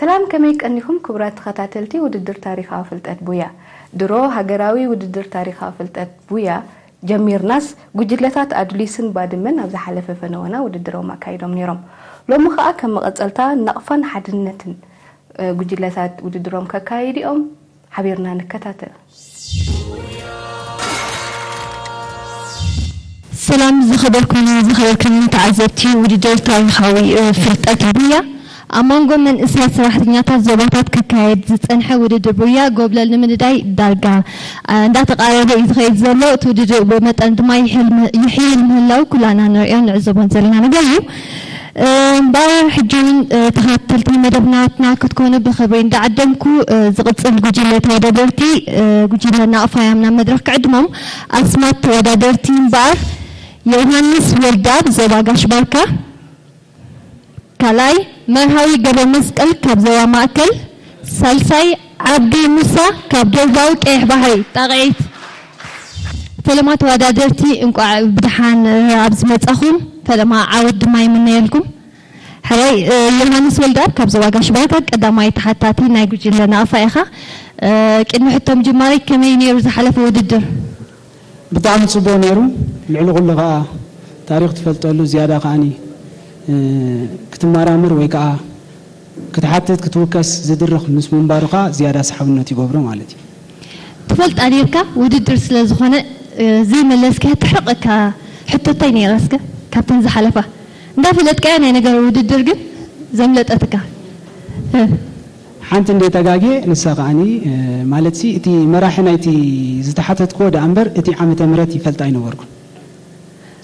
ሰላም፣ ከመይ ቀኒኹም ክቡራት ተኸታተልቲ ውድድር ታሪኻዊ ፍልጠት ቡያ? ድሮ ሃገራዊ ውድድር ታሪኻዊ ፍልጠት ቡያ ጀሚርናስ፣ ጉጅለታት ኣዱሊስን ባድመን ኣብ ዝሓለፈ ፈነወና ውድድሮም ኣካይዶም ነይሮም። ሎሚ ኸኣ ከም መቐጸልታ ናቕፋን ሓድነትን፣ እ፣ ጉጅለታት ውድድሮም ከካይዱ እዮም። ሓቢርና ንከታተል። ሰላም ዝኸበርኩምን ዝኸበርክንን ተዓዘብቲ ውድድር ታሪኻዊ፣ እ፣ ፍልጠት ቡያ ኣብ መንጎ መንእሰያት ሰራሕተኛታት ዞባታት ክካየድ ዝጸንሐ ውድድር ቡያ ጎብለል ንምንዳይ ዳርጋ፣ እ፣ እንዳተቓረበ እዩ ዝኸይድ ዘሎ። እቲ ውድድር ብመጠን ድማ ይሕል ም-፣ ይሕይል ምህላው ኩላና ንርእዮን ንዕዘቦን ዘለና ነገር እዩ። እምበኣር ሕጂ እውን፣ እ፣ ተኸታተልቲ መደብናትና ክትኮኑ ብኽብሪ እንዳዓደምኩ፣ እ፣ ዝቕጽል ጉጅለ ተወዳደርቲ፣ እ፣ ጉጅለ ናቕፋ ያም ናብ መድረኽ ክዕድሞም። ኣስማት ተወዳደርቲ እምበኣር፣ ዮሃንስ ወልዳብ ዞባ ጋሽ ባርካ፣ ካልኣይ መርሃዊ ገብረ መስቀል ካብ ዞባ ማእከል፣ ሳልሳይ ዓብዲ ሙሳ ካብ ደቡባዊ ቀይሕ ባሕሪ። ጣቕዒት። ፈለማ ተወዳደርቲ፣ እንቋዕ ብደሓን፣ እ፣ ኣብዚ መጻኹም። ፈለማ ዓወት ድማ ይምነየልኩም። ሕራይ፣ እ፣ ዮሃንስ ወልደኣብ ካብ ዞባ ጋሽ ባርካ፣ ቀዳማይ ተሓታቲ ናይ ጉጅለ ናቕፋ ኢኻ። እ፣ ቅድሚ ሕቶ ምጅማረይ ከመይ ነይሩ ዝሓለፈ ውድድር? ብጣዕሚ ጽቡቕ ነይሩ። ልዕሊ ኩሉ ከኣ ታሪኽ ትፈልጠሉ ዝያዳ ከኣኒ፣ እ፣ ክትመራምር ወይ ከኣ ክትሓትት ክትውከስ ዝድርኽ ምስ ምንባሩ ከኣ ዝያዳ ሰሓብነት ይገብሮ ማለት እዩ። ትፈልጣ ነይርካ ውድድር ስለ ዝኾነ፣ እ፣ ዘይመለስካያ ትሕርቐካ ሕቶ እንታይ ነይራ እስከ ካብተን ዝሓለፋ? እንዳፈለጥካያ ናይ ነገር ውድድር ግን ዘምለጠትካ። እ። ሓንቲ እንደ ተጋግየ ንሳ ከኣኒ፣ እ፣ ማለትሲ እቲ መራሒ ናይቲ ዝተሓተትክዎ ደኣ እምበር እቲ ዓመተ ምህረት ይፈልጥ ኣይነበርኩን።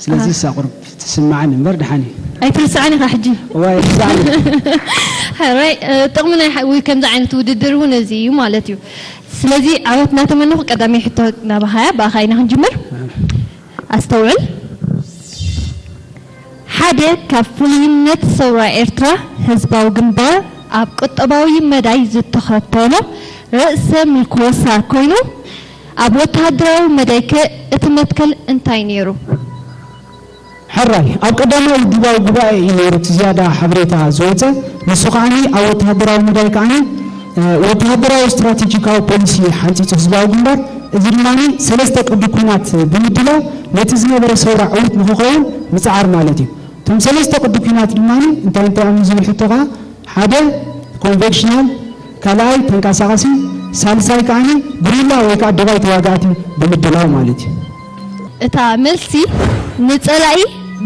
ስለዚ ኣሃ። እሳ ቁሩብ ትስምዓኒ እምበር ደሓን እዩ። ኣይትርስዓኒ ኢኻ ሕጂ። እዋ ኣይርስዓኒ። ሕራይ፣ እ፣ ጥቕሚ ናይ ሓ-፣ ውይ፣ ከምዚ ዓይነት ውድድር እውን እዚ እዩ ማለት እዩ። ስለዚ ዓወት እናተመነኹ ቀዳመይ ሕቶ ናባኻ እያ፣ ብኣኻ ኢና ክንጅምር። ኣስተውዕል። ሓደ ካብ ፍሉይነት ሰውራ ኤርትራ ህዝባዊ ግንባር ኣብ ቁጠባዊ መዳይ ዝተኸተሎ ርእሰ ምርኮሳ ኮይኑ፣ ኣብ ወተሃደራዊ መዳይከ እቲ መትከል እንታይ ነይሩ? ሕራይ፣ ኣብ ቀዳማይ ውድባዊ ጉባኤ እዩ ነይሩ እቲ ዝያዳ ሓበሬታ ዝወጸ። ንሱ ከዓኒ ኣብ ወተሃደራዊ መዳይ ከዓኒ፣ እ፣ ወተሃደራዊ ስትራቴጂካዊ ፖሊሲ ሓንጺጹ ህዝባዊ ግንባር፣ እዚ ድማኒ ሰለስተ ቅዲ ኲናት ብምድላው ነቲ ዝነበረ ሰውራ ዕዉት ንኽኸውን ምጽዓር ማለት እዩ። እቶም ሰለስተ ቅዲ ኲናት ድማኒ እንታይ እንታይ እዮም ዝብል ሕቶ ከኣ፣ ሓደ ኮንቬክሽናል፣ ካልኣይ ተንቀሳቓሲ፣ ሳልሳይ ከዓኒ ጉሪላ ወይ ከኣ ደባይ ተዋጋእቲ ብምድላው ማለት እዩ። እታ መልሲ ንጸላኢ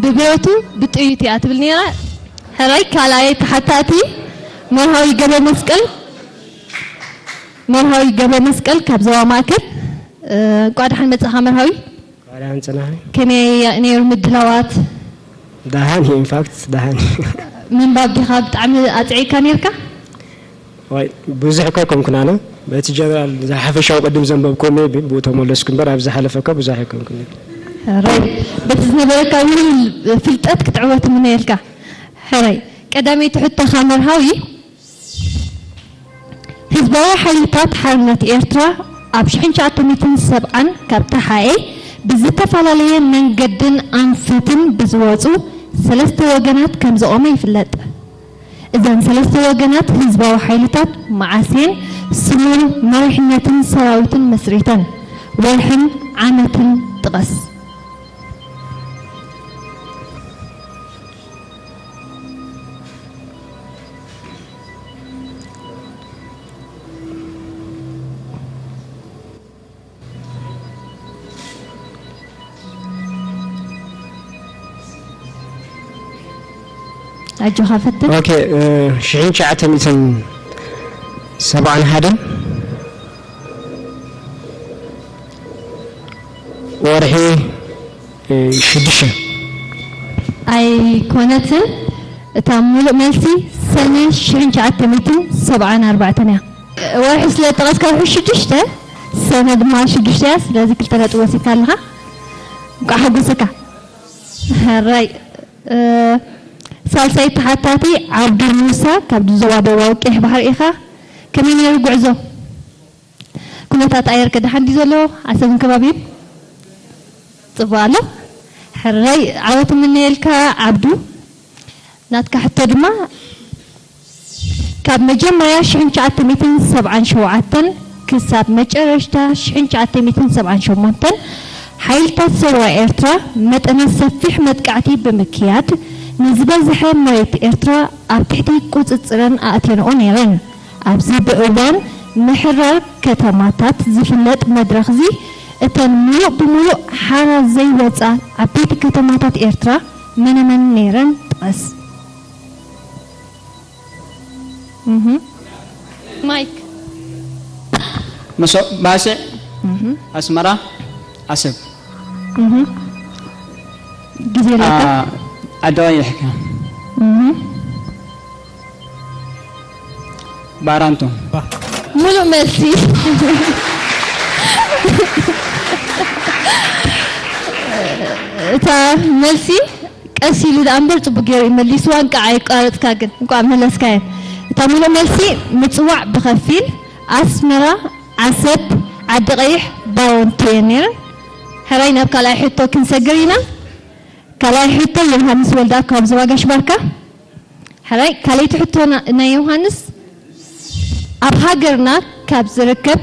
ብብረቱ ብጥይቱ እያ ትብል ነይራ። ሕራይ ካልኣይ ተሓታቲ መርሃዊ ገብረ መስቀል፣ መርሃዊ ገብረ መስቀል ካብ ዞባ ማእከል። እ፣ እንቋዕ ደሓን መጻኻ መርሃዊ። እንቋዕ ደሓን ጸናሕኩም። ከመይ ነይሩ ምድላዋት? ደሓን እዩ፣ ኢንፋክት ደሓን እዩ። ምንባብ ዲኻ ብጣዕሚ ኣጽዒካ ነይርካ? ዋይ፣ ብዙሕ እኳ ኣይኮንኩን ኣነ። በቲ ጀነራል፣ እዚ ሓፈሻዊ ቅድም ዘንበብኩዎ ሜቢ ብኡ ተመለስኩ እምበር፣ ኣብ ዝሓለፈ እኳ ብዙሕ ኣይኮንኩን። ሕራይ፣ በቲ ዝነበረካ ውሁድ ፍልጠት ክትዕወት እምነየልካ። ሕራይ፣ ቀዳመይቲ ሕቶኻ መርሃዊ፣ ህዝባዊ ሓይልታት ሓርነት ኤርትራ ኣብ ሽሕን ትሽዓተ ሚእትን ሰብዓን ካብ ተሓኤ ብዝተፈላለየ መንገድን ኣንፈትን ብዝወጹ ሰለስተ ወገናት ከም ዝቖመ ይፍለጥ። እዘን ሰለስተ ወገናት ህዝባዊ ሓይልታት መዓስ እየን ስሙር መሪሕነትን ሰራዊትን መስሪተን? ወርሕን ዓመትን ጥቐስ። ኣጆኻ ፈትን። ኦኬ፣ እ፣ ሽሕን ትሽዓተ ሚእትን ሰብዓን ሓደን ወርሒ፣ እ፣ ሽዱሽተ። ኣይኮነትን። እታ ሙሉእ መልሲ ሰነ ሽሕን ትሽዓተ ሚእትን ሰብዓን ኣርባዕተን እያ። ወርሒ ስለ ጠቐስካ፣ ወርሒ ሽዱሽተ፣ ሰነ ድማ ሽዱሽተ እያ። ስለዚ ክልተ ነጥቢ ወሲድካ ኣለኻ። እንኳዕ ሓጎሰካ። ሕራይ። እ፣ ሳልሳይ ተሓታቲ ዓብዱ ሙሳ ካብ ዞባ ደቡባዊ ቀይሕ ባሕሪ ኢኻ። ከመይ ነይሩ ጉዕዞ? ኩነታት ኣየር ከ ደሓን ድዩ ዘሎ? ዓሰብን ከባቢን? ጽቡቕ ኣሎ። ሕራይ ዓወት እምነየልካ ዓብዱ። ናትካ ሕቶ ድማ ካብ መጀመርያ ሽሕን ትሽዓተ ሚእትን ሰብዓን ሸውዓተን ክሳብ መጨረሽታ ሽሕን ትሽዓተ ሚእትን ሰብዓን ሸሞንተን ሓይልታት ሰውራ ኤርትራ መጠነ ሰፊሕ መጥቃዕቲ ብምክያድ ንዝበዝሐ መሬት ኤርትራ ኣብ ትሕቲ ቁጽጽረን ኣእትየንኦ ነይረን። ኣብዚ ብእዋን ምሕራር ከተማታት ዝፍለጥ መድረኽዚ እተን ምሉእ ብምሉእ ሓራ ዘይወጻ ዓበይቲ ከተማታት ኤርትራ መነመን ነይረን? ጥቐስ። እህ። ማይክ። መሶብ፣ ባስዕ፣ እህ። ኣስመራ፣ ዓሰብ። እህ። ግዜ ኣለካ? አ-፣ ዓዲ ቀይሕ ከ? እህ። ባራንቶ። ሙሉእ መልሲ። እታ መልሲ ቀስ ኢሉ ደኣ እምበር ጽቡቅ ገይሩ እዩ መሊስዋ፣ እንቃዕ ኣይቋረጽካ ግን፣ እንቋዕ መለስካየን። እታ ሙሉእ መልሲ ምጽዋዕ ብኸፊል፣ ኣስመራ፣ ዓሰብ፣ ዓዲ ቀይሕ፣ ባረንቱ እየን ነይረን። ሕራይ ናብ ካልኣይ ሕቶ ክንሰግር ኢና። ካልኣይ ሕቶ ዮሃንስ ወልደኣብ ካብ ዞባ ጋሽ ባርካ። ሕራይ ካልኣይቲ ሕቶ ና-፣ ናይ ዮሃንስ፣ ኣብ ሃገርና ካብ ዝርከብ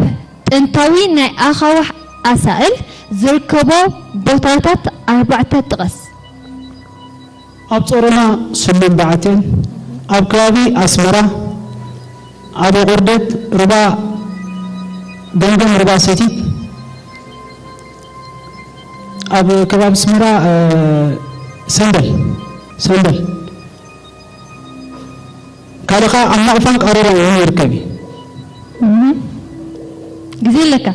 ጥንታዊ ናይ ኣኻውሕ ኣሳእል ዝርከቦ ቦታታት ኣርባዕተ ጥቐስ። ኣብ ጾሮና ስሉም በዓቴን፣ ኣብ ከባቢ ኣስመራ፣ ኣብ ቁርደት ሩባ ገምገም፣ ሩባ ሰቲት፣ ኣብ ከባቢ ኣስመራ፣ እ፣ ሰንደል፣ ሰንደል። ካልእ ኸኣ ኣብ ናቕፋን ቃሮሮን እውን ይርከብ እዩ። እህ። ግዜ ኣለካ።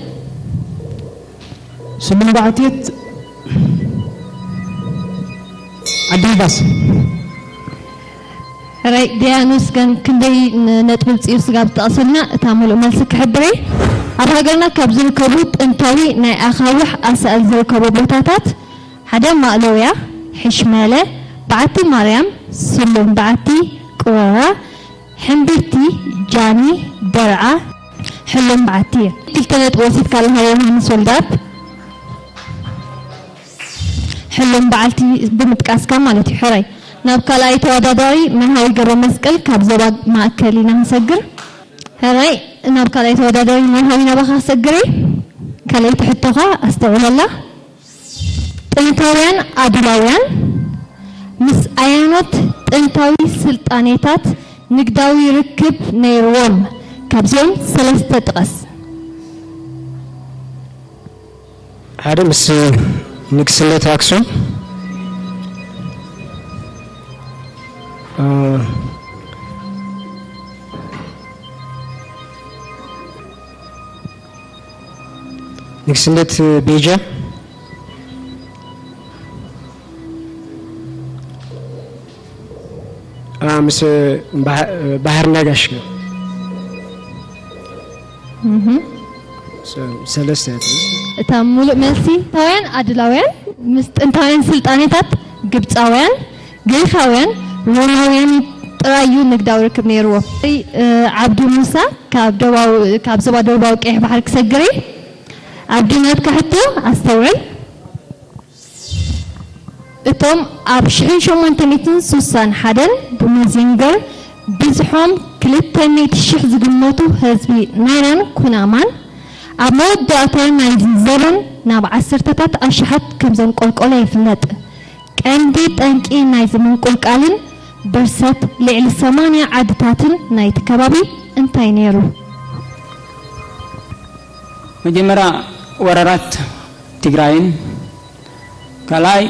ስሉም ባዕቲት ዓዲ ንፋስ። ሕራይ ደያኑስ ግን ክንደይ ን-፣ ነጥቢ ኣምጺኡ ስጋብ ትጠቕሰልና እታ ምሉእ መልሲ ክሕብር እየ። ኣብ ሃገርና ካብ ዝርከቡ ጥንታዊ ናይ ኣኻውሕ ኣሳእል ዝርከቡ ቦታታት ሓደ ማእለውያ፣ ሕሽመለ፣ በዓቲ ማርያም፣ ስሉም በዓቲ፣ ቁረራ፣ ሕምብርቲ፣ ጃኒ፣ ደርዓ፣ ሕሉም በዓቲ እየ። ክልተ ነጥቢ ወሲድካ ኣለኻ ዮሃንስ ወልደኣብ። ሕሉም በዓልቲ ብምጥቃስካ ማለት እዩ። ሕራይ ናብ ካልኣይ ተወዳዳሪ መርሃዊ ገብረ መስቀል ካብ ዞባ ማእከል ኢና ክንሰግር። ሕራይ ናብ ካልኣይ ተወዳዳሪ መርሃዊ ናባኻ ክሰግር እየ። ካልኣይቲ ሕቶኻ ኣስተውዕለላ። ጥንታውያን ኣድላውያን ምስ ኣያኖት ጥንታዊ ስልጣኔታት ንግዳዊ ርክብ ነይርዎም? ካብዚኦም ሰለስተ ጥቐስ። ሓደ ምስ ንግስነት ኣክሱም፣ እ፣ ንግስነት ቤጃ፣ አ፣ ምስ ባህ-፣ ባህር ነጋሽ። እህ። ሰ-፣ ሰለስተ እያ። እታ ሙሉእ መልሲ ጥንታውያን ኣድላውያን ምስ ጥንታውያን ስልጣኔታት ግብፃውያን፣ ግሪኻውያን፣ ሮማውያን ጥራይ እዩ ንግዳዊ ርክብ ነይርዎ። እ፣ ዓብዱ ሙሳ ካብ ደቡባዊ፣ ካብ ዞባ ደቡባዊ ቀይሕ ባሕሪ ክሰግር እየ። ዓብዱ ናትካ ሕቶ ኣስተውዕል። እቶም ኣብ ሽሕን ሸሞንተ ሚእትን ሱሳን ሓደን ብማዚንገር ብዝሖም ክልተ ሚእቲ ሽሕ ዝግመቱ ህዝቢ ናይራን ኩናማን ኣብ መወዳእታ ናይዚ ዘበን ናብ ዓሰርተታት ኣሽሓት ከም ዘንቆልቆለ ይፍለጥ። ቀንዲ ጠንቂ ናይዚ ምንቁልቃልን ብርሰት ልዕሊ ሰማንያ ዓድታትን ናይቲ ከባቢ እንታይ ነይሩ? መጀመርያ ወረራት ትግራይን ካልኣይ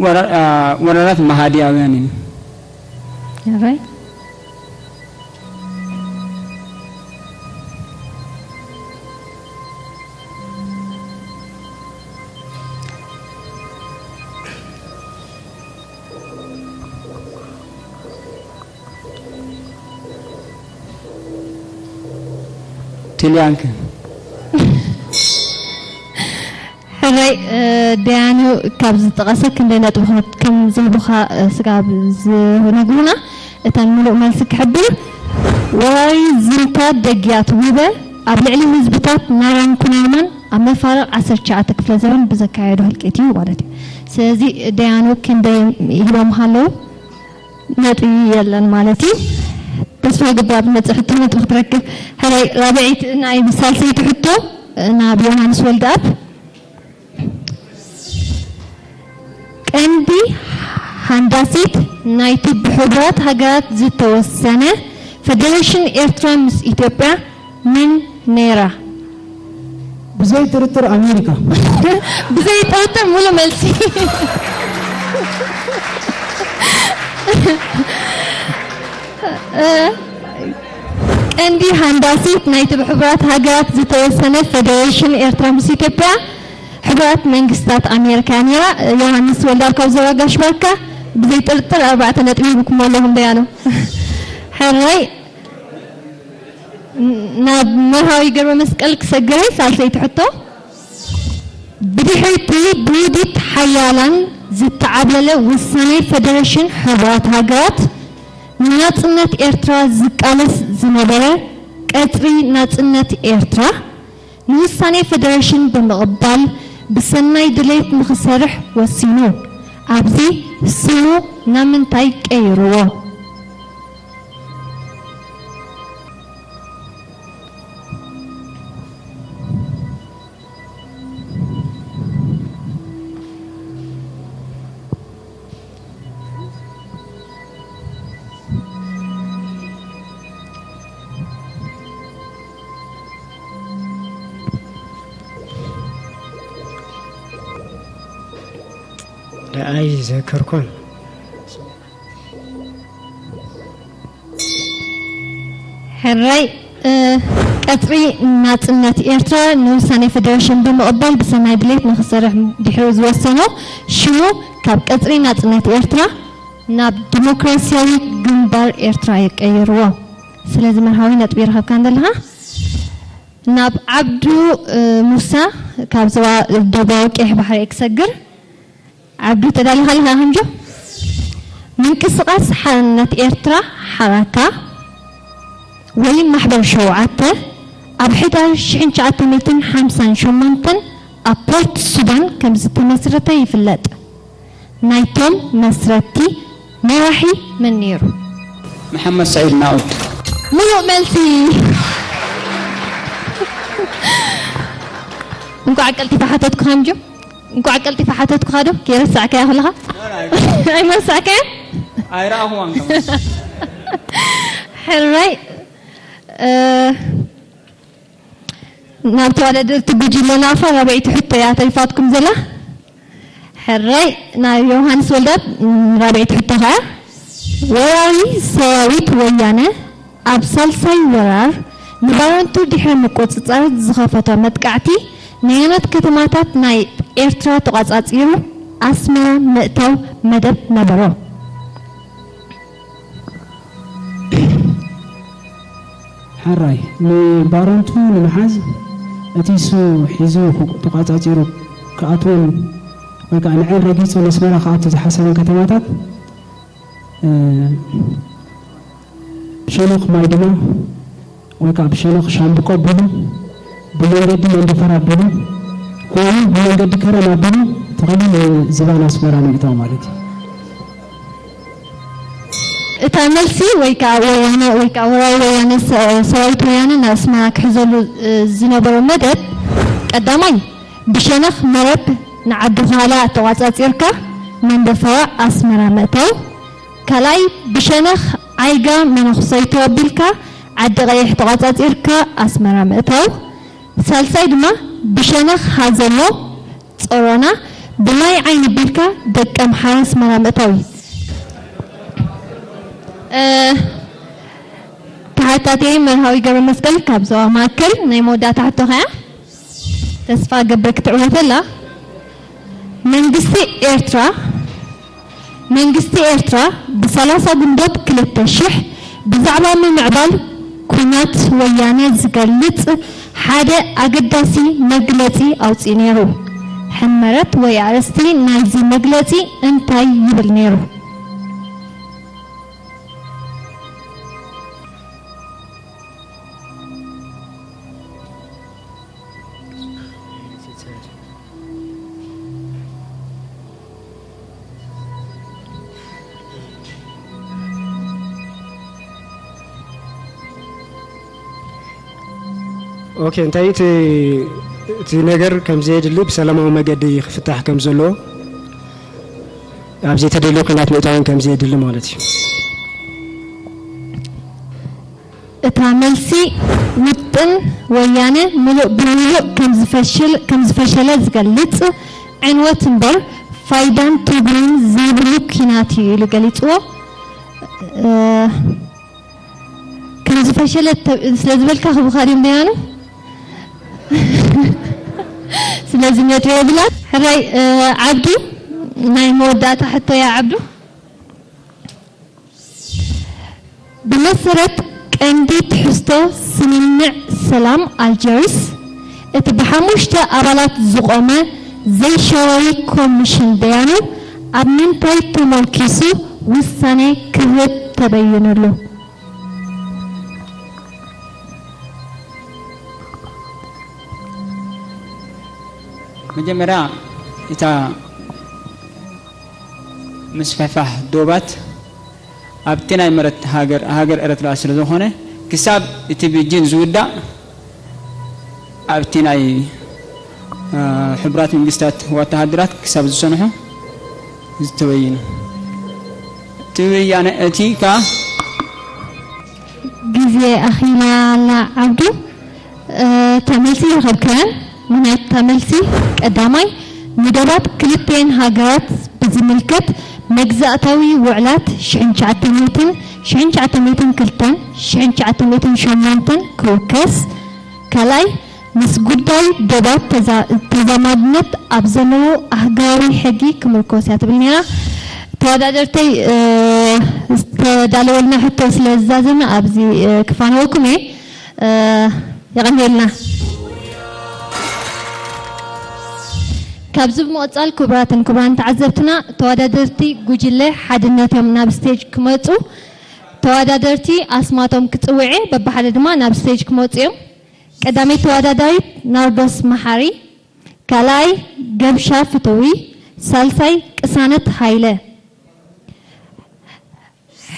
ወረ-፣ አ፣ ወረራት መሃድያውያን እዩ። ኣራይ። ቲልያንክ። ሕራይ እ፣ ደያኑ ካብ ዝጠቐሰ ክንደይ ነጥቢ ከም ዝህቡኻ፣ እ፣ ስጋብ ዝነግሩና፣ እተን ምሉእ መልሲ ክሕብር፣ ወራሪ ዝንታ ደግያት ውበ ኣብ ልዕሊ ህዝብታት ናራን ኩናማን ኣብ መፋርቕ ዓሰርተ ትሽዓተ ክፍለ ዘመን ብዘካየዶ ህልቂት እዩ ማለት እዩ። ስለዚ ደያኑ ክንደይ ሂቦምኻ ኣለዉ? ነጥቢ የለን ማለት እዩ። ተስፋ ይገብር ኣብ ዝመጽእ ሕቶ ነጥቢ ክትረክብ። ሕራይ ራብዐይቲ፣ ናይ ሳልሰይቲ ሕቶ ናብ ዮሃንስ ወልደኣብ። ቀንዲ ሃንዳሲት ናይቲ ብሕቡራት ሃገራት ዝተወሰነ ፈደሬሽን ኤርትራ ምስ ኢትዮጵያ መን ነይራ? ብዘይ ጥርጥር ኣሜሪካ። ብዘይ ጥርጥር ሙሉ መልሲ። እ፣ ቀንዲ ሃንዳሲት ናይቲ ብሕቡራት ሃገራት ዝተወሰነ ፈደሬሽን ኤርትራ ምስ ኢትዮጵያ ሕቡራት መንግስታት ኣሜሪካ ነይራ። ዮሃንስ ወልዳብ ካብ ዞባ ጋሽ ባርካ ብዘይ ጥርጥር ኣርባዕተ ነጥቢ ሂብኩም ኣለኹም ደያኑ። ሕራይ ናብ መርሃዊ ገብረ መስቀል ክሰግር፣ ሳልሰይቲ ሕቶ። ብድሕሪ እቲ ብውዲት ሓያላን ዝተዓብለለ ውሳኔ ፈደሬሽን ሕቡራት ሃገራት ንናጽነት ኤርትራ ዝቃለስ ዝነበረ ቀጽሪ ናጽነት ኤርትራ ንውሳኔ ፈደሬሽን ብምቕባል ብሰናይ ድሌት ንኽሰርሕ ወሲኑ። ኣብዚ ስሙ ናብ ምንታይ ቀይርዎ? ደኣይ ዘከርኮን። ሕራይ፣ እ፣ ቀጽሪ ናጽነት ኤርትራ ንውሳኔ ፈደረሽን ብምቕባል ብሰናይ ድሌት ንኽሰርሕ ድሕሪ ዝወሰኖ፣ ሽሙ ካብ ቀጽሪ ናጽነት ኤርትራ ናብ ዲሞክራሲያዊ ግንባር ኤርትራ የቀይርዎ። ስለዚ መርሃዊ ነጥቢ ይረኸብካ እንደለኻ። ናብ ዓብዱ፣ እ፣ ሙሳ ካብ ዞባ ደቡባዊ ቀይሕ ባሕሪ ክሰግር። ዓብዱ ተዳሊኻ ኣለኻ ከምጆ? ምንቅስቃስ ሓርነት ኤርትራ ሓራካ ወይ ማሕበር ሸውዓተ ኣብ ሕዳር ሽሕን ትሽዓተ ሚእትን ሓምሳን ሸሞንተን ኣብ ፖርት ሱዳን ከም ዝተመስረተ ይፍለጥ። ናይቶም መስረትቲ መራሒ መን ነይሩ? መሓመድ ሰዒድ ናኡድ። ሙሉእ መልሲ። እንኳዕ ቀልጢፈ ሓተትኩ ከምጆ። እንኳዕ ቀልጢፈ ሓተትኩኻ ዶ? ከይረሳዕካያ ኩለኻ? ኣይመሳዕካያ? ኣይረኣኹዋን ከማን። ሕራይ፣ እ፣ ናብ ተወዳደርቲ ጉጅለ ናፋ ራብዐይቲ ሕቶ እያ ተሪፋትኩም ዘላ። ሕራይ፣ ናብ ዮሃንስ ወልዳብ፣ ም፣ ራብዐይቲ ሕቶ ኸዓ፣ ወራሪ ሰራዊት ወያነ ኣብ ሳልሳይ ወራር ንባረንቱ ድሕሪ ምቁጽጻር ዝኸፈቶ መጥቃዕቲ ነየኖት ከተማታት ናይ ኤርትራ ተቋጻጺሩ ኣስመራ ምእታው መደብ ነበሮ? ሕራይ፣ ንባረንቱ ንምሓዝ እቲ እሱ ሒዙ ተቋጻጺሩ ክኣትወን ወይ ከዓ ንዐን ረጊጹ ነስመራ ክኣቱ ዝሓሰበን ከተማታት እ፣ ብሸነኽ ማይድማ ወይ ከዓ ብሸነኽ ሻምብቆ ኣቢሉ፣ ብመንገዲ መንደፈራ ኣቢሉ፣ ወይ ብመንገዲ ከረን ኣቢሉ ተኸይሉ ንዝባን ኣስመራ ንምእታው ማለት እዩ። እታ መልሲ ወይ ከዓ ወያነ ወይ ከዓ ወራሪ ወያነ ሰ-፣ ሰራዊት ወያነ ናብ ኣስመራ ክሕዘሉ፣ እ፣ ዝነበሮ መደብ ቀዳማይ ብሸነኽ መረብ ንዓዲ ዃላ ተቋጻጺርካ መንደፈራ ኣስመራ ምእታው፣ ካልኣይ ብሸነኽ ዓይጋ መነኹሰይቱ ኣቢልካ ዓዲ ቀይሕ ተቋጻጺርካ ኣስመራ ምእታው፣ ሳልሳይ ድማ ብሸነኽ ሃዘሞ ጾሮና ብማይ ዓይኒ ኣቢልካ ደቀምሓራ ኣስመራ ምእታው እዩ። እ፣ ተሓታቲ መርሃዊ ገብረ መስቀል ካብ ዞባ ማእከል። ናይ መወዳእታ ሕቶ ኸያ? ተስፋ እገብር ክትዕወተላ። መንግስቲ ኤርትራ፣ መንግስቲ ኤርትራ ብሰላሳ ጉንቦት ክልተ ሽሕ ብዛዕባ ምምዕባል ኩናት ወያነ ዝገልጽ ሓደ ኣገዳሲ መግለጺ ኣውጺኡ ነይሩ። ሕመረት ወይ ኣርእስቲ ናይዚ መግለጺ እንታይ ይብል ነይሩ? ኦኬ፣ እንታይ እቲ እቲ ነገር ከም ዘየድሊ፣ ብሰላማዊ መገዲ ክፍታሕ ከም ዘለዎ፣ ኣብ ዘይተደልየ ኲናት ምእታውን ከም ዘየድሊ ማለት እዩ። እታ መልሲ ውጥን ወያነ ምሉእ ብምሉእ ከም ዝፈሽል ከም ዝፈሸለ ዝገልጽ ዕንወት እምበር ፋይዳን ትርጉምን ዘይብሉ ኲናት እዩ ኢሉ ገሊጽዎ። እ፣ ከም ዝፈሸለ ተ- ስለ ዝበልካ ክብኻ ድዮም ደያኑ? ስለዚ ነጥቢ የብላን። ሕራይ እ፣ ዓብዱ፣ ናይ መወዳእታ ሕቶ እያ ዓብዱ። ብመሰረት ቀንዲ ትሕዝቶ ስምምዕ ሰላም ኣልጀርስ፣ እቲ ብሓሙሽተ ኣባላት ዝቖመ ዘይሻራዊ ኮሚሽን ደያኑ ኣብ ምንታይ ተመርኪሱ ውሳኔ ክህብ ተበይኑሉ? መጀመርያ እታ ምስፍሕፋሕ ዶባት ኣብቲ ናይ መረት ሃገር ሃገር ኤረትራ ስለ ዝኾነ ክሳብ እቲ ብጂን ዝውዳእ ኣብቲ ናይ እ፣ ሕቡራት መንግስታት ወተሃደራት ክሳብ ዝሰንሑ ዝተበይኑ እቲ ወያነ እቲ ከኣ ግዜ ኣኺላና ዓብዱ። እታ መልሲ ይረኸብክያን ምኽንያት እታ መልሲ ቀዳማይ ንደባት ክልተን ሃገራት ብዝምልከት መግዛእታዊ ውዕላት ሽሕን ትሽዓተ ሚእትን ሽሕን ትሽዓተ ሚእትን ክልተን ሽሕን ትሽዓተ ሚእትን ሸሞንተን ክውከስ፣ ካልኣይ ምስ ጉዳይ ደባት ተዛ- ተዛማድነት ኣብ ዘለዎ ኣህጋዊ ሕጊ ክምርኮስ እያ ትብል ነይራ። ተወዳደርተይ እ፣ ዝተዳለወልና ሕቶ ስለ ዝዛዘመ ኣብዚ እ፣ ክፋነወኩም እየ። እ፣ የቐንየልና። ካብዚ ብምቕጻል ክቡራትን ክቡራን ተዓዘብትና ተወዳደርቲ ጉጅለ ሓድነት እዮም ናብ ስቴጅ ክመጹ። ተወዳደርቲ ኣስማቶም ክጽውዕ እየ፣ በብሓደ ድማ ናብ ስቴጅ ክመጹ እዮም። ቀዳመይቲ ተወዳዳሪት ናርዶስ መሓሪ፣ ካልኣይ ገብሻ ፍትዊ፣ ሳልሳይ ቅሳነት ሃይለ።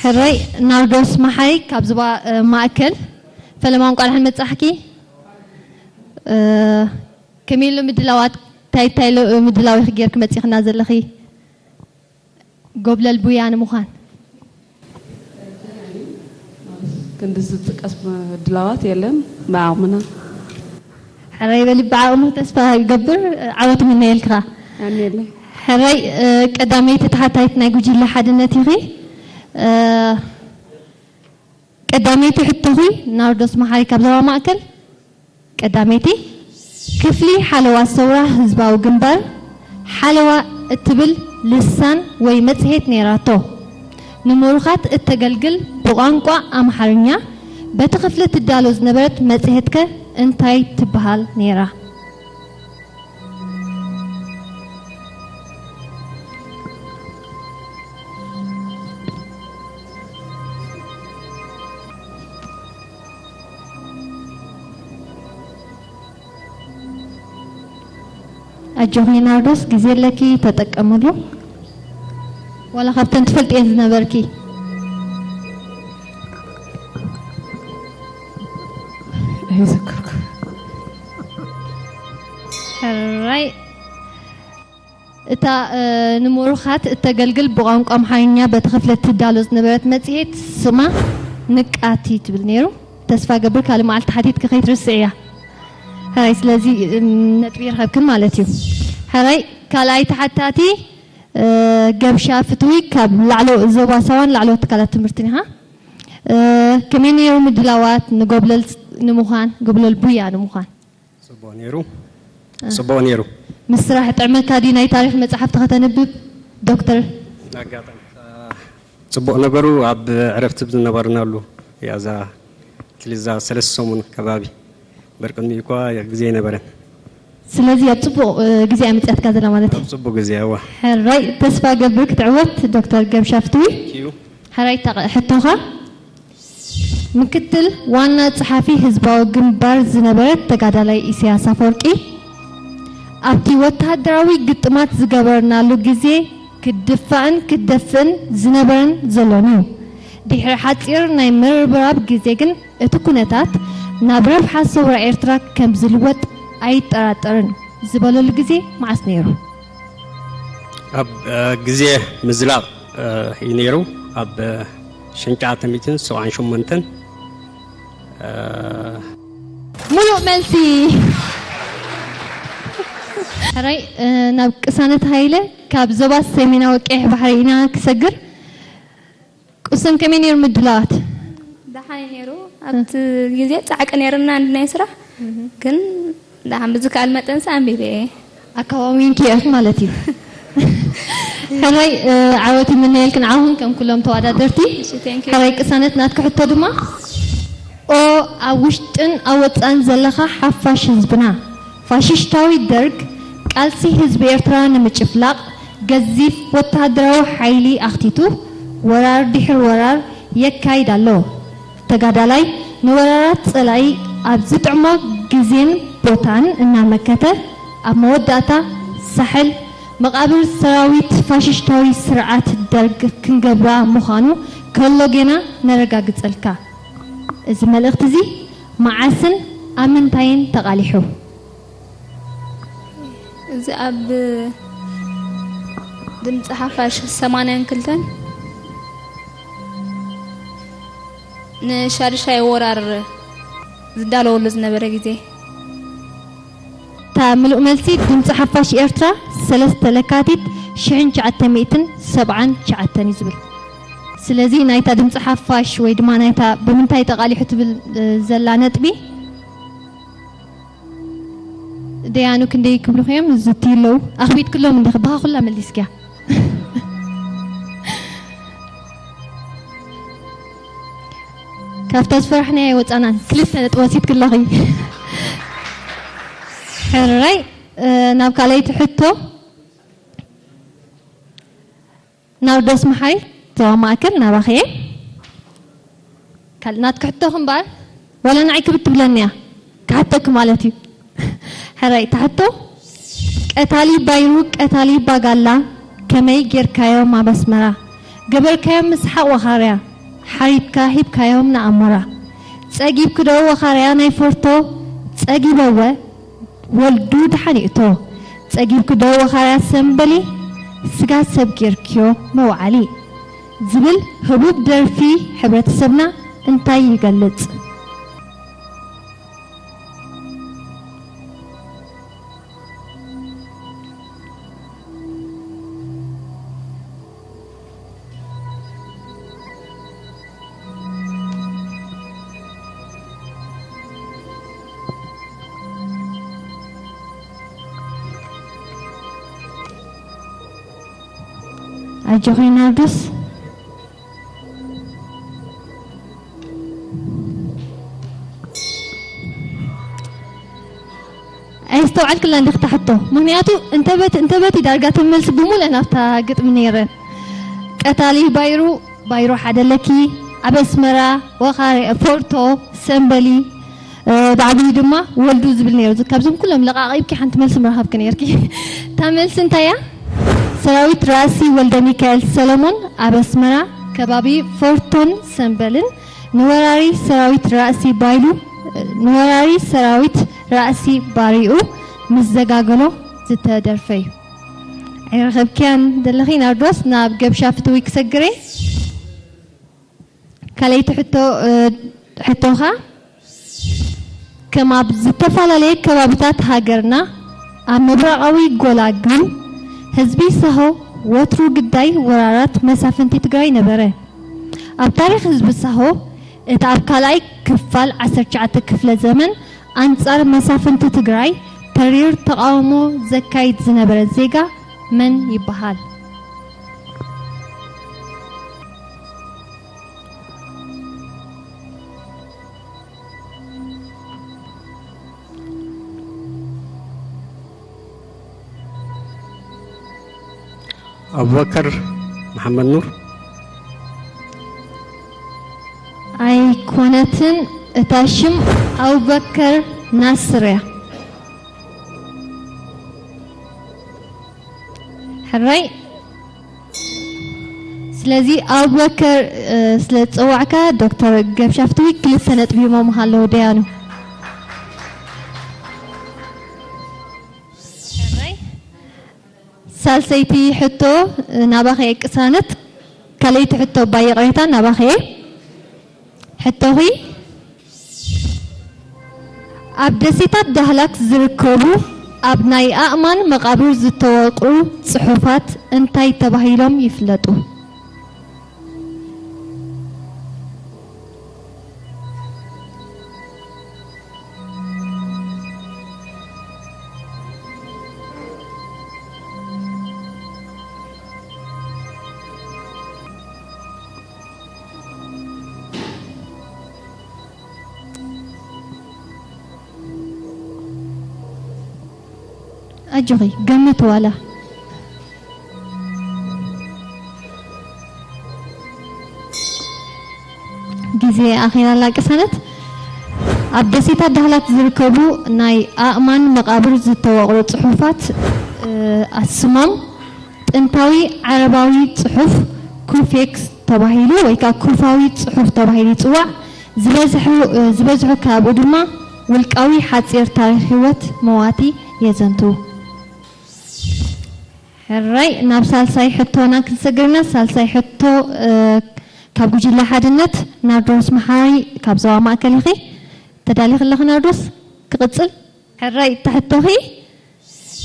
ሕራይ ናርዶስ መሓሪ ካብ ዞባ እ፣ ማእከል። ፈለማ እንቋዕ ደሓን መጻእኪ። እ፣ ከመይ ኣሎ ምድላዋት? እንታይ እንታይ ኣሎ ምድላው ኢኺ ጌርኪ መጺኽና ዘለኺ? ጎብለል ቡያ ንምዃን። ክንዲ ዝጥቀስ ምድላዋት የለን ብዓቕምና። ሕራይ በሊ ብዓቕምኺ ተስፋ ይገብር ዓወት ምነየልኪ ኸኣ። ኣሜን። ሕራይ እ፣ ቀዳመይቲ ተሓታይት ናይ ጉጅለ ሓድነት ኢኺ። እ፣ ቀዳመይቲ ሕቶኺ ናርዶስ መሓሪ ካብ ዞባ ማእከል። ቀዳመይቲ ክፍሊ ሓለዋ ሰውራ ህዝባዊ ግንባር ሓለዋ እትብል ልሳን ወይ መጽሔት ነይራቶ። ንምሩኻት እተገልግል ብቋንቋ ኣምሓርኛ በቲ ክፍሊ ትዳሎ ዝነበረት መጽሔትከ እንታይ ትበሃል ነይራ? ኣጆኺ ናርዶስ፣ ግዜ ኣለኪ፣ ተጠቀምሉ። ዋላ ካብተን ትፈልጥየን ዝነበርኪ። ኣይዘከርኩ። ሕራይ እታ እ፣ ንምሩኻት እተገልግል ብቋንቋ ኣምሓርኛ በቲ ክፍሊ ትዳሎ ዝነበረት መጽሔት ስማ ንቃቲ ትብል ነይሩ። ተስፋ ገብር ካልእ መዓልቲ ሓቲትኪ ከይትርስዕያ። ሕራይ ስለዚ እም፣ ነጥቢ ይረኸብክን ማለት እዩ። ሕራይ ካልኣይ ተሓታቲ እ፣ ገብሻ ፍትዊ ካብ ላዕሎ ዞባ ሳዋን ላዕለዎት ትካላት ትምህርትን ኢኻ። እ፣ ከመይ ነይሩ ምድላዋት ንጎብለል ንምዃን ጎብለል ቡያ ንምዃን? ጽቡቕ ነይሩ። ጽቡቕ ነይሩ። ምስ ስራሕ ጥዕመካ ድዩ ናይ ታሪኽ መጽሓፍቲ ከተንብብ ዶክተር? ኣጋጣሚ ጽቡቕ ነገሩ ኣብ ዕረፍቲ ዝነበርናሉ እያ እዛ ክልዛ ሰለስተ ሰሙን ከባቢ። እምበር ቅድሚኡ እኳ ግዜ ኣይነበረን። ስለዚ ኣብ ጽቡቕ ግዜ እያ መጽያትካ ዘላ ማለት እዩ። ኣብ ጽቡቕ ግዜ እዋ። ሕራይ፣ ተስፋ ገብር ክትዕወት። ዶክተር ገብሻ ፍትዊ። ሕራይ፣ ሕቶኻ። ምክትል ዋና ጸሓፊ ህዝባዊ ግንባር ዝነበረ ተጋዳላይ ኢሳያስ ኣፈወርቂ፣ ኣብቲ ወተሃደራዊ ግጥማት ዝገበርናሉ ግዜ ክድፋእን ክደፍእን ዝነበረን ዘሎን እዩ። ድሕሪ ሓጺር ናይ ምርብራብ ግዜ ግን እቲ ኩነታት ናብ ረብሓ ሰውራ ኤርትራ ከም ዝልወጥ ኣይጠራጠርን ዝበለሉ ግዜ መዓስ ነይሩ? ኣብ ግዜ ምዝላቕ እዩ ነይሩ። ኣብ ሽንጫ ተሚትን ሰብዓን ሸሞንተን ሙሉእ መልሲ። ሕራይ፣ ናብ ቅሳነት ሃይለ ካብ ዞባ ሰሜናዊ ቀይሕ ባሕሪ ኢና ክሰግር። ቅሱን ከመይ ነይሩ ምድላዋት? ደሓን ነይሩ። ኣብቲ ግዜ ጻዕቂ ነይርና እንድናይ ስራሕ ግን ደሓን ብዝከኣል መጠን ሰ ኣንቢበ እየ። ኣካዋዊንኪ ኢኺ ማለት እዩ። ሕራይ ዓወት ይምነየልክን ዓኹን ከም ኩሎም ተወዳደርቲ። ሕራይ ቅሳነት ናትኪ ሕቶ ድማ ኦ ኣብ ውሽጥን ኣብ ወጻእን ዘለኻ ሓፋሽ ህዝብና ፋሽሽታዊ ደርግ ቃልሲ ህዝቢ ኤርትራ ንምጭፍላቕ ገዚፍ ወተሃደራዊ ሓይሊ ኣኽቲቱ ወራር ድሕሪ ወራር የካይድ ኣሎ። ተጋዳላይ ንወራራት ጸላኢ ኣብ ዝጥዕሞ ግዜን ቦታን እናመከተ ኣብ መወዳእታ ሳሕል መቓብር ሰራዊት ፋሽሽታዊ ስርዓት ደርግ ክንገብራ ምዃኑ ከሎ ጌና ነረጋግጸልካ። እዚ መልእኽቲ እዚ መዓስን ኣብ ምንታይን ተቓሊሑ? እዚ ኣብ ድምፂ ሓፋሽ ሰማንያን ክልተን ንሻድሻይ ወራር ዝዳለወሉ ዝነበረ ግዜ። እታ ምሉእ መልሲ ድምፂ ሓፋሽ ኤርትራ ሰለስተ ለካቲት ሽሕን ትሽዓተ ሚእትን ሰብዓን ትሽዓተን እዩ ዝብል። ስለዚ ናይታ ድምፂ ሓፋሽ ወይ ድማ ናይታ ብምንታይ ተቓሊሑ ትብል ዘላ ነጥቢ ደያኑ ክንደይ ክብሉኺ እዮም ዝትዩ ኣለዉ? ኣኽቢድክሎም እንዲኺ፣ ብኻ ኩላ መሊስክያ። ካብታ ዝፈራሕናዮ ኣይወጻናን። ክልተ ነጥቢ ወሲድኪ ኣለኺ። ሕራይ፣ ናብ ካልኣይቲ ሕቶ። ናርዶስ መሓሪ፣ ዞባ ማእከል ናባኺ እየ። ካልእ ናትኪ ሕቶ እምበኣር ዋላ ንዓይ ክብድ ትብለኒ እያ ክሓተኪ ማለት እዩ። ሕራይ እታ ሕቶ፣ ቀታሊ ባይሩ ቀታሊ ባጋላ ከመይ ጌርካዮም ኣብ ኣስመራ ገበርካዮም ምስሓቕ ወኻርያ ሓሪድካ ሂብካዮም ንኣሞራ ጸጊብኪ ዶ ወኻርያ ናይ ፎርቶ ጸጊበወ ወልዱ ደሓን ይእቶ ጸጊብኪ ዶ ወኻርያ ሰምበሊ ስጋ ሰብ ጌርክዮ መውዓሊ ዝብል ህቡብ ደርፊ ሕብረተሰብና እንታይ ይገልጽ? ኣጆኺ ናርዶስ። ኣየስተውዓልክላን ዲኺ እታ ሕቶ? ምኽንያቱ እንተበት እንተበት ዳርጋ እተን መልሲ ብሙሉአን ኣብታ ግጥሚ ነይረን። ቀታሊ ባይሩ፣ ባይሩ ሓደ ለኪ፣ ኣብ ኣስመራ፣ ወኻርያ፣ ፎርቶ፣ ሰምበሊ፣ ብዓብዩ ድማ ወልዱ ዝብል ነይሩ። ካብዞም ኩሎም ለቓቒብኪ ሓንቲ መልሲ ምረኸብኪ ነይርኪ። እታ መልሲ እንታይ እያ? ሰራዊት ራእሲ ወልደሚካኤል ሰለሞን ኣብ ኣስመራ ከባቢ ፎርቶን ሰምበልን ንወራሪ ሰራዊት ራእሲ ባይሉ ንወራሪ ሰራዊት ራእሲ ባሪኡ ምስ ዘጋገሎ ዝተደርፈ እዩ። ኣይረኸብክያን ዘለኺ ናርዶስ፣ ናብ ገብሻ ፍትዊ ክሰግር እየ። ካልኣይቲ ሕቶ ሕቶኻ ከም ኣብ ዝተፈላለየ ከባብታት ሃገርና ኣብ ምብራቓዊ ጎላጉል ህዝቢ ሳሆ ወትሩ ግዳይ ወራራት መሳፍንቲ ትግራይ ነበረ። ኣብ ታሪኽ ህዝቢ ሳሆ እቲ ኣብ ካልኣይ ክፋል ዓሰርተ ትሽዓተ ክፍለ ዘመን ኣንጻር መሳፍንቲ ትግራይ ተሪር ተቓውሞ ዘካይድ ዝነበረ ዜጋ መን ይበሃል? ኣቡበከር መሓመድ ኑር። ኣይኮነትን፣ እታ ሽም ኣቡበከር ናስር እያ። ሕራይ። ስለዚ ኣቡበከር፣ እ፣ ስለ ዝጸዋዕካ ዶክተር ገብሻፍትዊ ክልተ ነጥቢ ሂቦምኻ ኣለዉ ደያኑ። ሕራይ። ሳልሰይቲ ሕቶ ናባኸ ቅሳነት፣ ካልኣይቲ ሕቶ ባየ ቅሬታ ናባኸ። ሕቶኺ፣ ኣብ ደሴታት ዳህላክ ዝርከቡ ኣብ ናይ ኣእማን መቓብር ዝተወቕሩ ጽሑፋት እንታይ ተባሂሎም ይፍለጡ? ኣጆኺ፣ ገምት ዋላ። ግዜ ኣኺላ ኣላ ቅሳነት። ኣብ ደሴታት ዳህላክ ዝርከቡ ናይ ኣእማን መቓብር ዝተወቕሩ ጽሑፋት፣ እ፣ ኣስሞም ጥንታዊ ዓረባዊ ጽሑፍ ኩፌክስ ተባሂሉ ወይ ከኣ ኩፋዊ ጽሑፍ ተባሂሉ ይጽዋዕ። ዝበዝሑ፣ እ፣ ዝበዝሑ ካብኡ ድማ ውልቃዊ ሓጺር ታሪኽ ህይወት መዋቲ የዘንቱ። ሕራይ፣ ናብ ሳልሳይ ሕቶና ክንሰግርና። ሳልሳይ ሕቶ፣ እ፣ ካብ ጉጅለ ሓድነት ናርዶስ መሓሪ ካብ ዞባ ማእከል ኢኺ። ተዳሊኺ ኣለኺ ናርዶስ? ክቕጽል? ሕራይ፣ እታ ሕቶኺ፣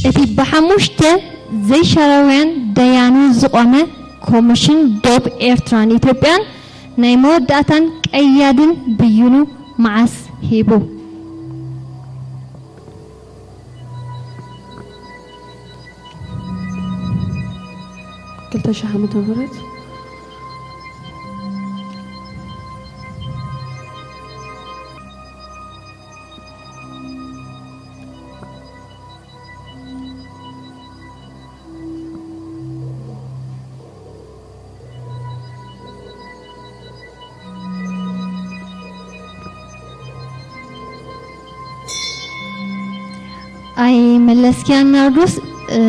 እቲ ብሓሙሽተ ዘይሻራውያን ደያኑ ዝቖመ ኮሚሽን ዶብ ኤርትራን ኢትዮጵያን ናይ መወዳእታን ቀያድን ብይኑ መዓስ ሂቡ? ክልተ ሺሕ ዓመተ ምህረት። ኣይመለስክያን ናርዶስ። እ፣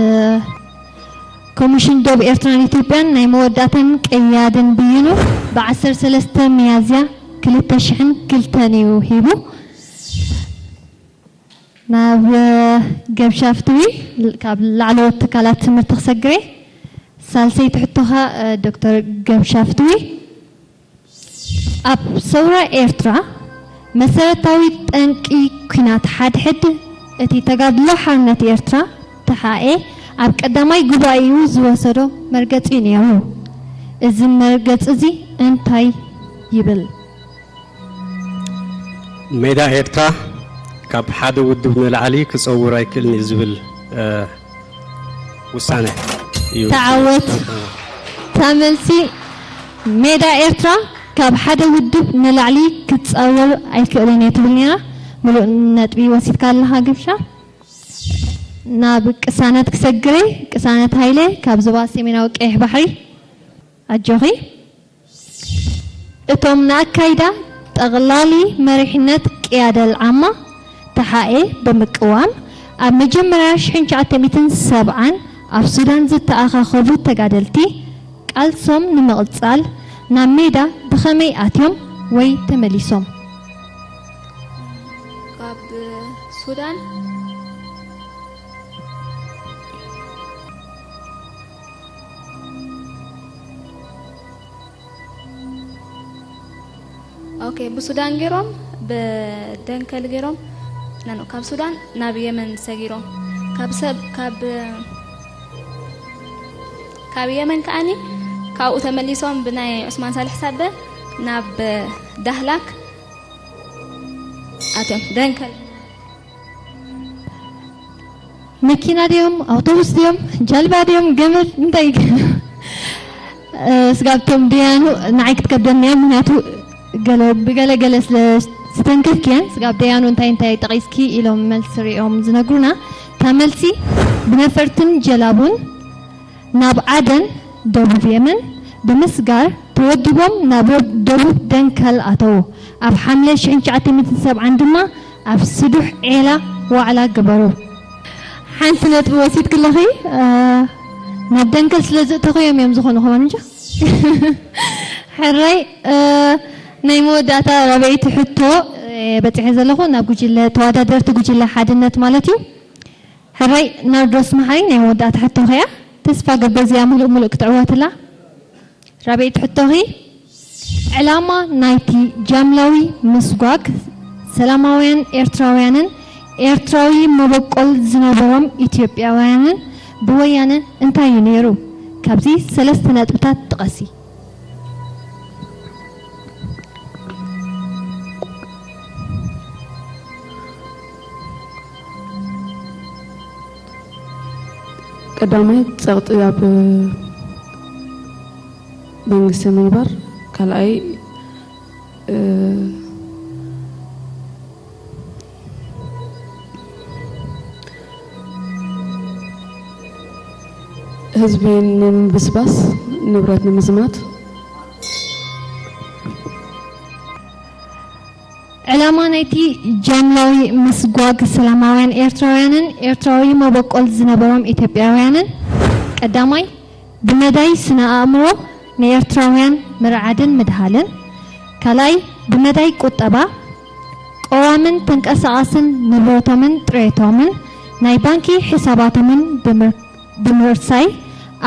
ኮሚሽን ዶብ ኤርትራን ኢትዮጵያን ናይ መወዳእታን ቀያድን ብይኑ ብ ዓሰርተ ሰለስተ ሚያዝያ ክልተ ሽሕን ክልተን እዩ ሂቡ። ናብ ገብሻፍትዊ ካብ ላዕለዎት ትካላት ትምህርቲ ክሰግሬ። ሳልሰይቲ ሕቶኻ፣ እ፣ ዶክተር ገብሻፍትዊ፣ ኣብ ሰውራ ኤርትራ መሰረታዊ ጠንቂ ኲናት ሓድሕድ እቲ ተጋድሎ ሓርነት ኤርትራ፣ ተሓኤ፣ ኣብ ቀዳማይ ጉባኤኡ ዝወሰዶ መርገጺ ነይሩ። እዚ መርገጺ እዚ እንታይ ይብል? ሜዳ ኤርትራ ካብ ሓደ ውድብ ንላዕሊ ክጸውር ኣይክእልን እዩ ዝብል፣ እ፣ ውሳነ እዩ። ተዓወት። እታ መልሲ፣ ሜዳ ኤርትራ ካብ ሓደ ውድብ ንላዕሊ ክጻወር ኣይክእልን እየ ትብል ነይራ። ምሉእ ነጥቢ ወሲድካ ኣለኻ ግብሻ። ናብ ቅሳነት ክሰግሬ፣ ቅሳነት ሃይለ ካብ ዞባ ሰሜናዊ ቀይሕ ባሕሪ። ኣጆኺ። እቶም ንኣካይዳ ጠቕላሊ መሪሕነት ቅያደል ዓማ ተሓኤ ብምቅዋም ኣብ መጀመርያ ሽሕን ትሽዓተ ሚእትን ሰብዓን ኣብ ሱዳን ዝተኣኻኸቡ ተጋደልቲ ቃልሶም ንምቕጻል ናብ ሜዳ ብኸመይ ኣትዮም ወይ ተመሊሶም? ካብ ሱዳን ኦኬ፣ ብሱዳን ገይሮም ብደንከል ገይሮም ናኖ ካብ ሱዳን ናብ የመን ሰጊሮም ካብ ሰብ ካብ ካብ የመን ከኣኒ ካብኡ ተመሊሶም ብናይ ዑስማን ሳልሕ ሳበ ናብ ዳህላክ ኣትዮም ደንከል። መኪና ድዮም፣ ኣውቶቡስ ድዮም፣ ጃልባ ድዮም፣ ገመል፣ እንታይ? እ፣ ስጋብ እቶም ደያኑ ንዓይ ክትከብደኒ እያ፣ ምኽንያቱ ገለ፣ ብገለ ገለ ስለ ዝተንከፍክየን፣ ስጋብ ደያኑ እንታይ እንታይ ጠቒስኪ ኢሎም መልሲ ሪኦም ዝነግሩና። እታ መልሲ ብነፈርትን ጀላቡን ናብ ዓደን፣ ደቡብ የመን፣ ብምስጋር ተወዲቦም ናብ ደቡብ ደንከል ኣተዉ። ኣብ ሓምለ ሽሕን ትሽዓተ ሚእትን ሰብዓን ድማ ኣብ ስዱሕ ዔላ ዋዕላ ገበሩ። ሓንቲ ነጥቢ ወሲድክለኺ፣ እ፣ ናብ ደንከል ስለ ዘእተኽዮም እዮም ዝኾኑ ክኾኑ እንጃ። ሕራይ፣ እ፣ ናይ መወዳእታ ራብዐይቲ ሕቶ፣ እ፣ በጺሐ ዘለኹ ናብ ጉጅለ፣ ተወዳደርቲ ጉጅለ ሓድነት ማለት እዩ። ሕራይ ናርዶስ መሓሪ፣ ናይ መወዳእታ ሕቶኺ እያ። ተስፋ ገብር እዚኣ ምሉእ ምሉእ ክትዕወትላ። ራብዐይቲ ሕቶኺ፣ ዕላማ ናይቲ ጃምላዊ ምስጓግ ሰላማውያን ኤርትራውያንን ኤርትራዊ መበቆል ዝነበሮም ኢትዮጵያውያንን ብወያነ እንታይ እዩ ነይሩ? ካብዚ ሰለስተ ነጥብታት ጥቐሲ። ቀዳማይ፣ ጸቕጢ ኣብ መንግስቲ ምንባር። ካልኣይ፣ እ፣ ህዝቢ ንምብስባስ፣ ንብረት ንምዝማት። ዕላማ ናይቲ ጃምላዊ ምስጓግ ሰላማውያን ኤርትራውያንን ኤርትራዊ መበቆል ዝነበሮም ኢትዮጵያውያንን፣ ቀዳማይ፣ ብመዳይ ስነ ኣእምሮ ንኤርትራውያን ምርዓድን ምድሃልን፣ ካልኣይ፣ ብመዳይ ቁጠባ፣ ቀዋምን ተንቀሳቓስን ንብረቶምን ጥሬቶምን ናይ ባንኪ ሒሳባቶምን ብምር-፣ ብምርሳይ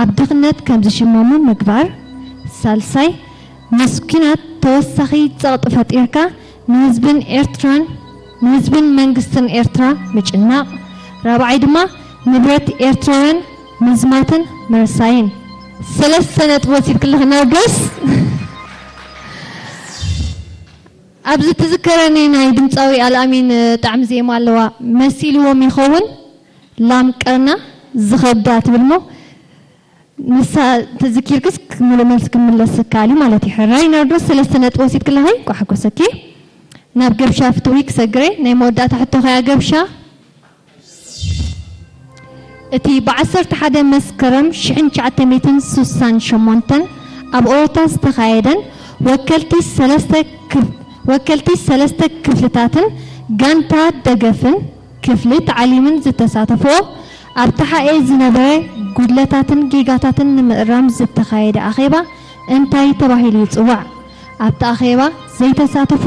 ኣብ ድኽነት ከም ዝሽመሙ ምግባር፣ ሳልሳይ፣ ምስ ኲናት ተወሳኺ ጸቕጢ ፈጢርካ ንህዝብን ኤርትራን፣ ንህዝብን መንግስትን ኤርትራ ምጭናቕ፣ ራብዓይ ድማ ንብረት ኤርትራውያን ምዝማትን ምርሳይን። ሰለስተ ነጥቢ ወሲድክለኺ ናርዶስ። ኣብዚ ትዝከረኒ ናይ ድምፃዊ ኣልኣሚን ጣዕሚ ዜማ ኣለዋ። መሲልዎም ይኸውን ላም ቀርና ዝኸብዳ ትብል እሞ፣ ንሳ ተዝኪርክስ ምሉእ መልሲ ክምለስ ዝከኣል እዩ ማለት እዩ። ሕራይ ናርዶስ፣ ሰለስተ ነጥቢ ወሲድክለኺ፣ እንኳዕ ሓጎሰኪ። ናብ ገብሻ ፍትዊ ክሰግሬ፣ ናይ መወዳእታ ሕቶ ከያ ገብሻ። እቲ ብ ዓሰርተ ሓደ መስከረም ሽሕን ትሽዓተ ሚእትን ስሳን ሸሞንተን ኣብ ኦሮታ ዝተኻየደን ወከልቲ ሰለስተ ክፍ-፣ ወከልቲ ሰለስተ ክፍልታትን ጋንታ ደገፍን ክፍሊ ተዓሊምን ዝተሳተፍኦ፣ ኣብ ተሓኤ ዝነበረ ጉድለታትን ጌጋታትን ንምእራም ዝተኻየደ ኣኼባ እንታይ ተባሂሉ ይጽዋዕ? ኣብቲ ኣኼባ ዘይተሳተፉ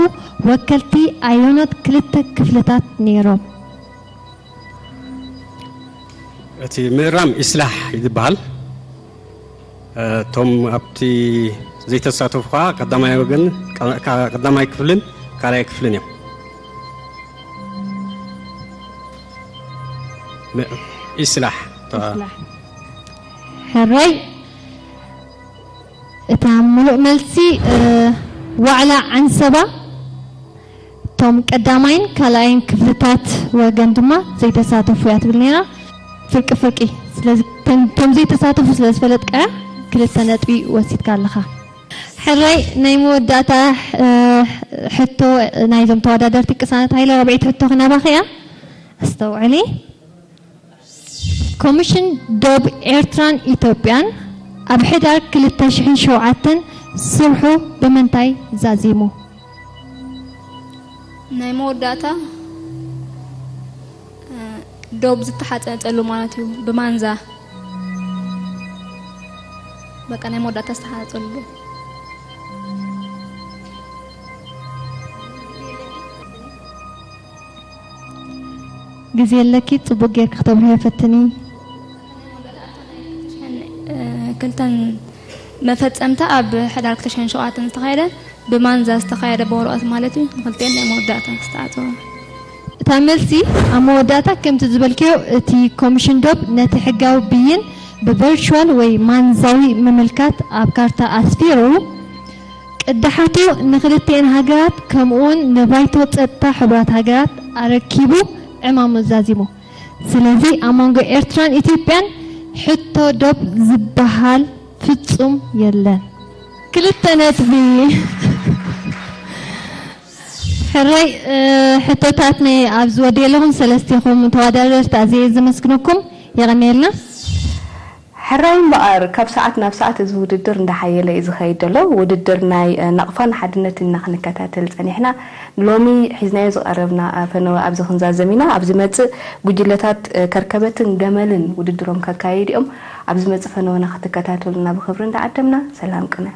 ወከልቲ ኣየኖት ክልተ ክፍልታት ነይሮም? እቲ ምእራም ኢስላሕ እዩ ዝበሃል። እቶም ኣብቲ ዘይተሳተፉ ከዓ ቀዳማይ ወገን፣ ቀዳማይ ክፍልን ካልኣይ ክፍልን እዮም። ም-፣ ኢስላሕ። ኢስላሕ። ሕራይ። እታ ምሉእ መልሲ፣ እ፣ ዋዕላ ዓንሰባ፣ እቶም ቀዳማይን ካልኣይን ክፍልታት ወገን ድማ ዘይተሳተፉ እያ ትብል ነይራ። ፍርቂ ፍርቂ። ስለዚ እቶም፣ እቶም ዘይተሳተፉ ስለ ዝፈለጥካያ ክልተ ነጥቢ ወሲድካ ኣለኻ። ሕራይ፣ ናይ መወዳእታ፣ እ፣ ሕቶ ናይዞም ተወዳደርቲ ቅሳነት ሃይለ፣ ራብዐይቲ ሕቶ ክናባኺ እያ። ኣስተውዕሊ። ኮሚሽን ዶብ ኤርትራን ኢትዮጵያን ኣብ ሕዳር ክልተ ሽሕን ሸውዓተን ስርሑ ብምንታይ ዛዚሙ? ናይ መወዳእታ፣ እ፣ ዶብ ዝተሓጸጸሉ ማለት እዩ፣ ብማንዛ። በቃ ናይ መወዳእታ ዝተሓጸጸሉ ዶብ። ግዜ ኣለኪ፣ ጽቡቕ ጌርኪ ክተብርህዮ ፈትኒ። እ፣ ክልተን መፈጸምታ ኣብ ሕዳር ክልተ ሽሕን ሸውዓተን ዝተኻየደ ብማንዛ ዝተኻየደ ብወረቐት ማለት እዩ። ንክልተን ናይ መወዳእታ ዝተዓጸወ። እታ መልሲ ኣብ መወዳእታ ከምቲ ዝበልክዮ፣ እቲ ኮሚሽን ዶብ ነቲ ሕጋዊ ብይን ብቨርቹዋል ወይ ማንዛዊ ምምልካት ኣብ ካርታ ኣስፊሩ፣ ቅዳሓቱ ንክልቲኤን ሃገራት ከምኡውን ንባይቶ ጸጥታ ሕቡራት ሃገራት ኣረኪቡ ዕማሙ ዛዚሙ። ስለዚ ኣብ መንጎ ኤርትራን ኢትዮጵያን ሕቶ ዶብ ዝበሃል ፍጹም የለን። ክልተ ነጥቢ። ሕራይ፣ እ፣ ሕቶታት ናይ ኣብዚ ወዲ ኣለኹም ሰለስቲኹም ተወዳደርቲ ኣዝየ ዘመስግነኩም። የቐንየልና። ሕራይ እምበኣር፣ ካብ ሰዓት ናብ ሰዓት እዚ ውድድር እንዳሓየለ እዩ ዝኸይድ ዘሎ። ውድድር ናይ፣ እ፣ ናቕፋን ሓድነትን ኢና ክንከታተል ጸኒሕና። ሎሚ ሒዝናዮ ዝቐረብና፣ እ፣ ፈነወ ኣብዚ ክንዛዘም ኢና። ኣብ ዝመጽእ ጉጅለታት፣ እ፣ ከርከበትን ገመልን ውድድሮም ከካይድ እዮም። ኣብ ዝመጽእ ፈነወና ክትከታተሉና ብኽብሪ እንዳዓደምና፣ ሰላም ቅነ።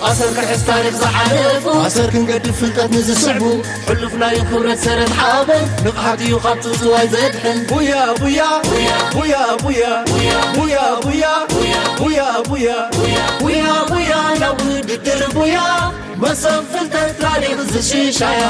ኣሰር ክሕዝ ታሪኽ ዝሓለፉ ኣሰር ክንገድፍ ፍልጠት ንዝስዕቡ ሕሉፍ ናይ ክብረት ሰረት ሓበን ንቕሓት እዩ ካብ ጽውጽዋይ ዘድሕን ቡያ ቡያ ቡያ ቡያ ቡያ ቡያ ቡያ ቡያ ቡያ ቡያ ናብ ውድድር ቡያ መሰብ ፍልጠት ታሪኽ ዝሽሻያ